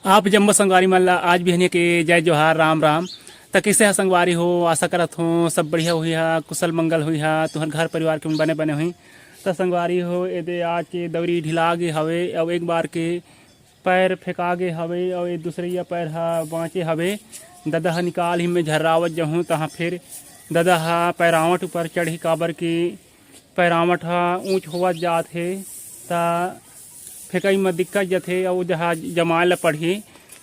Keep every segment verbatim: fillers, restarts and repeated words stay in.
आप जम्मो संगवारी मन ला आज बिहनिया के जय जोहार, राम राम। त कइसे ह संगवारी हो? आशा करत हो सब बढ़िया होही ह, कुशल मंगल होही ह, तुहर घर परिवार के मन बने बने होही। त संगवारी हो, एदे आज के दौरी ढिला गे हवे, अउ एक बार के पैर फेंका गे हवे, अउ ए दूसरइया पैर ह बाँचे हवे। ददा ह निकाल ही, मैं झर्रावत जहूँ, तहाँ फिर ददा ह पैरावट ऊपर चढ़ही, काबर कि पैरावट ह ऊँच होवत जात हे, त फेंकई म दिक्कत जथे, अउ जहाँ जमाए ल पड़ही,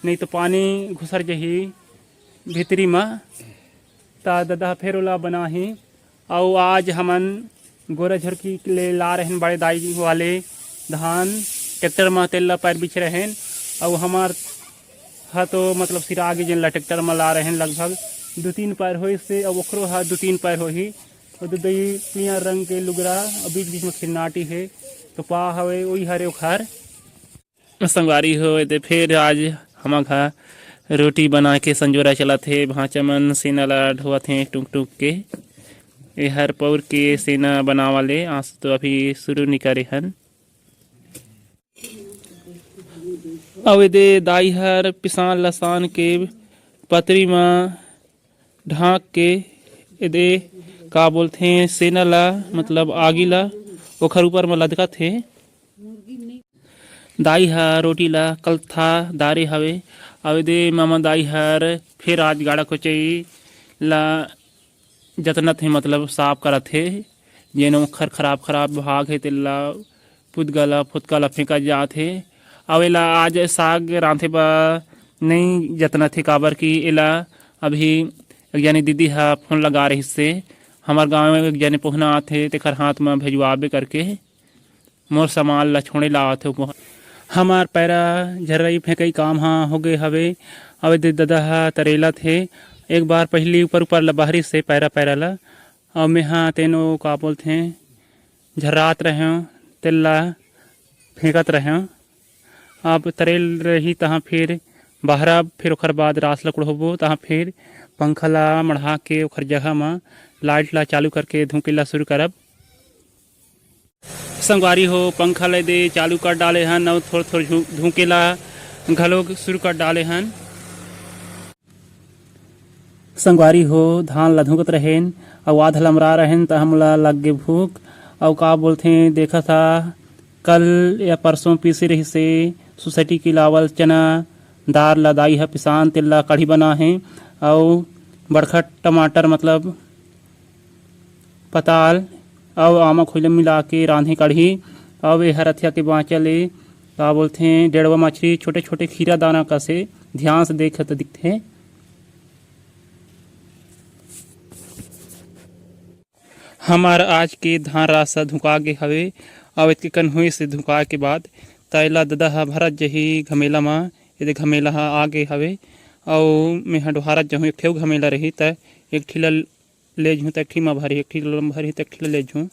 नहीं तो पानी घुसर जही भीतरी म। त ददा ह फेर ओला बनाही। अउ आज हमन गोरा झुरकी ले ला रहेन बड़े दाई वाले धान, ट्रैक्टर म तेल ला पैर बिछ रहेन। अउ हमार ह तो मतलब सिरा गे, जेन ला ट्रैक्टर म ला रहेन, लगभग दू तीन पैर होइस से, अउ ओखरो ह दू तीन पैर होही। अउ दू दई पीयर रंग के लुगरा, अउ बीच बीच म खिन्नाटी हे, तो पा हवे, ओही हरे ओखर। संगवारी हो, एदे फेर आज हमर घर रोटी बना के संजोरा चलत हे। भांचा मन सेना ला ढोवत हे टूक टूक के। एहर पौर के सेना बनावा ले, आज तो अभी शुरू नी करे हन। अउ एदे दाई हर पिसान लसान के पतरी म ढांक के एदे का बोलथे, सेना ला, मतलब आगी ला, ओखर ऊपर म लदकत हे। दाई ह रोटी ला कलथा डारे हवे। अउ एदे मामा दाई हर फेर आज गाड़ा कोचई ला जतनत हे, मतलब साफ करत हे। जेन ओखर खराब खराब भाग हे, तेला पुदगा ला, फुतका ला फेंकत जात हे। अउ एला आज साग रांधे बर नई जतनत हे, काबर कि एला अभी एक जनी दीदी ह फोन लगा रहिस हे, हमर गांव में एक जने पहुना आथे, तेखर हाथ म भेजवाबे करके। मोर सामान ला छोड़े ला आवत हे। हमर पैरा झर्रई फेंकई काम ह होगे हवे। अउ एदे ददा ह तरेलत हे। एक बार पहिली ऊपर ऊपर ला बहरिस हे पैरा पैरा ला, अउ मेहा तेनो का बोलथे, झर्रात रहेंव, तेला फेंकत रहेंव। अब तरेल रही तहाँ फिर बहरब, फिर ओखर बाद रास ला कुड़होबो, तहाँ फिर पंखा ला मढ़ा के ओखर जगह म लाइट ला चालू करके धुंके ला शुरू करब। संगवारी हो, पंखा ला एदे चालू कर डाले हन अउ थोर थोर झु-, धुंके ला घलो शुरू कर डाले हन। संगवारी हो, धान ला धुंकत रहेन अउ आधा लमरा रहेन, त हमला लग गे भूख। अउ का बोलथे, देखत हा, कल या परसों पीसे रहिसे सोसाइटी के लावल चना दार ला दाई ह पिसान, तेला कढ़ी बना हे। अउ बड़खा टमाटर, मतलब पताल अउ आमा खोइला मिला के रांधे कढ़ी। अउ ए हरथिया के बाँचा ले का बोलथे, डेढ़वा मछरी, छोटे छोटे खीरा दाना कसे, ध्यान से देख त दिखथे। हमर आज के धान रासा धुका गे हवे, अउ एतके कन होइस धुका के बाद त एला ददा ह भरत जही घमेला म। एदे घमेला ह आ गे हवे, अउ मेंह डोहारत जहूँ, एक ठेव घमेला रही, त एक ठिला ले जहूँ, त एक ठी म भरही, एक ठी म भरही, त एक ठी ले जहूँ।